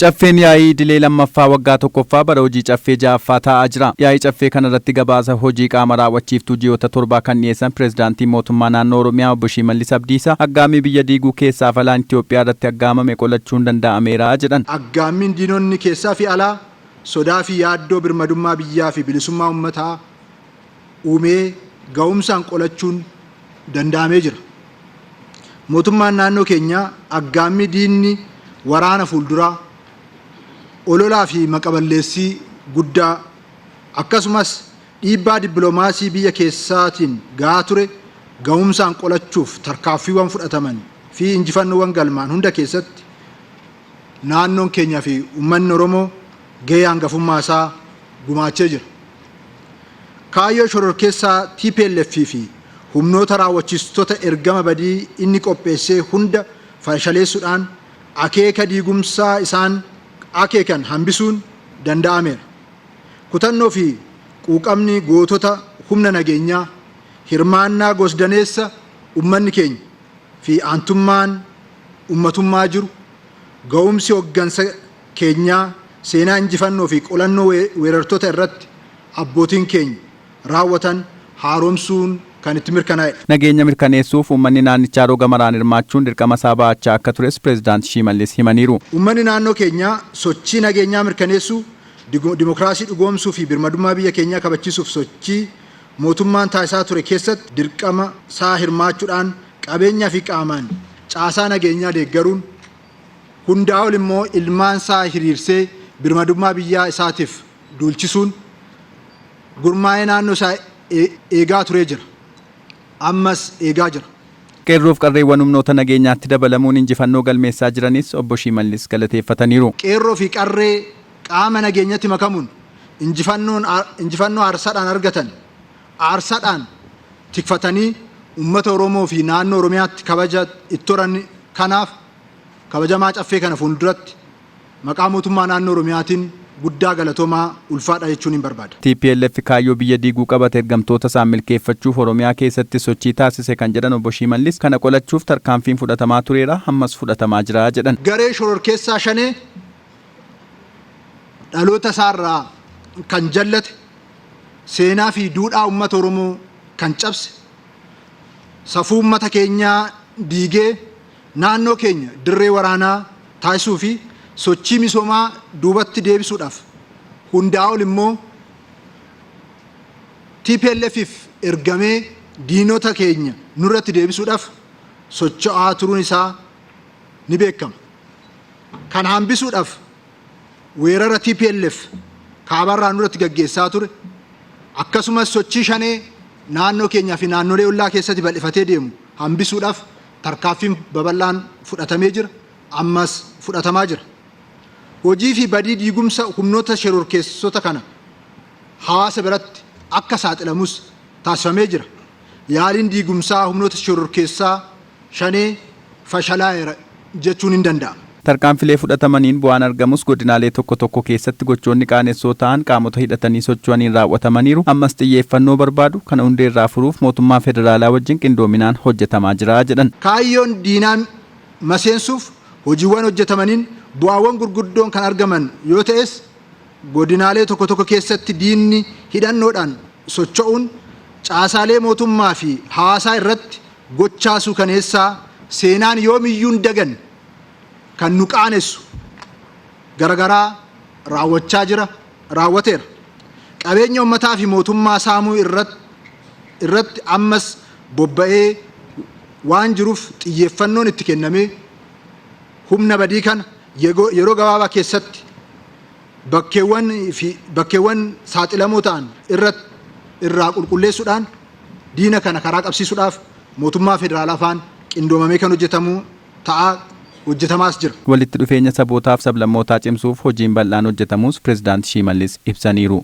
Caffeen yaa'ii idilee lammaffaa waggaa tokkoffaa bara hojii caffee ja'affaa taa'aa jira. Yaa'ii caffee kanarratti gabaasa hojii qaama raawwachiiftuu ji'oota torbaa kan dhiyeessan pireezidaantii mootummaa naannoo Oromiyaa obbo Shimallis Abdiisaa aggaamii biyya diiguu keessaa fi alaan Itoophiyaa irratti aggaamame qolachuun danda'ameera jedhan. Aggaammiin diinonni keessaa fi alaa sodaa fi yaaddoo birmadummaa biyyaa fi bilisummaa uummataa uumee ga'umsaan qolachuun danda'amee jira. Mootummaan naannoo keenyaa aggaammii diinni waraana fuulduraa, ololaa fi maqaballeessii guddaa akkasumas dhiibbaa dippiloomaasii biyya keessaatiin gahaa ture ga'umsaan qolachuuf tarkaanfiiwwan fudhataman fi injifannoowwan galmaan hunda keessatti naannoon keenyaa fi uummanni Oromoo gahee hangafummaa isaa gumaachee jira. Kaayyoo shororkeessaa TPLF fi humnoota raawwachiistota ergama badii inni qopheessee hunda fashaleessuudhaan akeeka diigumsaa isaan akeekan hambisuun danda'ameera. Kutannoo fi quuqamni gootota humna nageenyaa, hirmaannaa gosdaneessa uummanni keenya fi aantummaan uummatummaa jiru, ga'umsi hoggansa keenyaa seenaa injifannoo fi qolannoo weerartoota irratti abbootiin keenya raawwatan haaromsuun kan itti mirkanaa'edha. Nageenya mirkaneessuuf uummanni naannichaa roga maraan hirmaachuun dirqama isaa ba'achaa akka tures pireezidaant Shimallis himaniiru. Uummanni naannoo keenyaa sochii nageenyaa mirkaneessuu, dimokiraasii dhugoomsuu fi birmadummaa biyya keenyaa kabachiisuuf sochii mootummaan taasisaa ture keessatti dirqama isaa hirmaachuudhaan qabeenyaa fi qaamaan caasaa nageenyaa deeggaruun hundaa ol immoo ilmaan isaa hiriirsee birmadummaa biyyaa isaatiif duulchisuun gurmaa'ee naannoo isaa eegaa turee jira. Ammas eegaa jira. Qeerroof qarreewwan humnoota nageenyaatti dabalamuun injifannoo galmeessaa jiranis obbo Shimallis galateeffataniiru. Qeerroo fi qarree qaama nageenyatti makamuun injifannoo aarsaadhaan argatan aarsaadhaan tikfatanii uummata Oromoo fi naannoo Oromiyaatti kabaja itti horan kanaaf kabajamaa caffee kana fuulduratti maqaa mootummaa naannoo Oromiyaatiin guddaa galatoomaa ulfaadha jechuun hin barbaada. TPLF kaayyoo biyya diiguu qabate ergamtoota isaan milkeeffachuuf Oromiyaa keessatti sochii taasise kan jedhan obbo Shimallis kana qolachuuf tarkaanfiin fudhatamaa tureera ammas fudhatamaa jira jedhan. Garee shororkeessaa shanee dhaloota isaarraa kan jallate seenaa fi duudhaa uummata Oromoo kan cabse safuu uummata keenyaa diigee naannoo keenya dirree waraanaa taasisuu fi sochii misoomaa duubatti deebisuudhaaf hundaa ol immoo TPLFif ergamee diinota keenya nurratti deebisuudhaaf socho'aa turuun isaa ni beekama. Kana hambisuudhaaf weerara TPLF kaabarraa nurratti gaggeessaa ture akkasumas sochii shanee naannoo keenyaa fi naannolee ollaa keessatti bal'ifatee deemu hambisuudhaaf tarkaanfiin babal'aan fudhatamee jira. Ammas fudhatamaa jira. Hojii fi badii diigumsa humnoota shororkeessota kana hawaasa biratti akka saaxilamus taasifamee jira. Yaaliin diigumsaa humnoota shororkeessaa shanee fashalaa'eera jechuun hin danda'amu. Tarkaanfilee fudhatamaniin bu'aan argamus godinaalee tokko tokko keessatti gochoonni qaanessoo ta'an qaamota hidhatanii socho'aniin raawwatamaniiru. Ammas xiyyeeffannoo barbaadu kana hundeerraa furuuf mootummaa federaalaa wajjin qindoominaan hojjetamaa jira jedhan. Kaayyoon diinaa maseensuuf hojiiwwan hojjetamaniin bu'aawwan gurguddoon kan argaman yoo ta'es godinaalee tokko tokko keessatti diinni hidhannoodhaan socho'uun caasaalee mootummaa fi hawaasaa irratti gochaa suukaneessaa seenaan yoomiyyuu hin daganne kan nu qaanessu garagaraa raawwachaa jira raawwateera. Qabeenya uummataa fi mootummaa saamuu irratti ammas bobba'ee waan jiruuf xiyyeeffannoon itti kennamee humna badii kana yeroo gabaabaa keessatti bakkeewwan saaxilamoo ta'an irraa qulqulleessuudhaan diina kana karaa qabsiisuudhaaf mootummaa federaalaa faan qindoomamee kan hojjetamu ta'aa hojjetamaas jira. Walitti dhufeenya sabootaaf sablammootaa cimsuuf hojiin bal'aan hojjetamus pireezidaanti Shimallis ibsaniiru.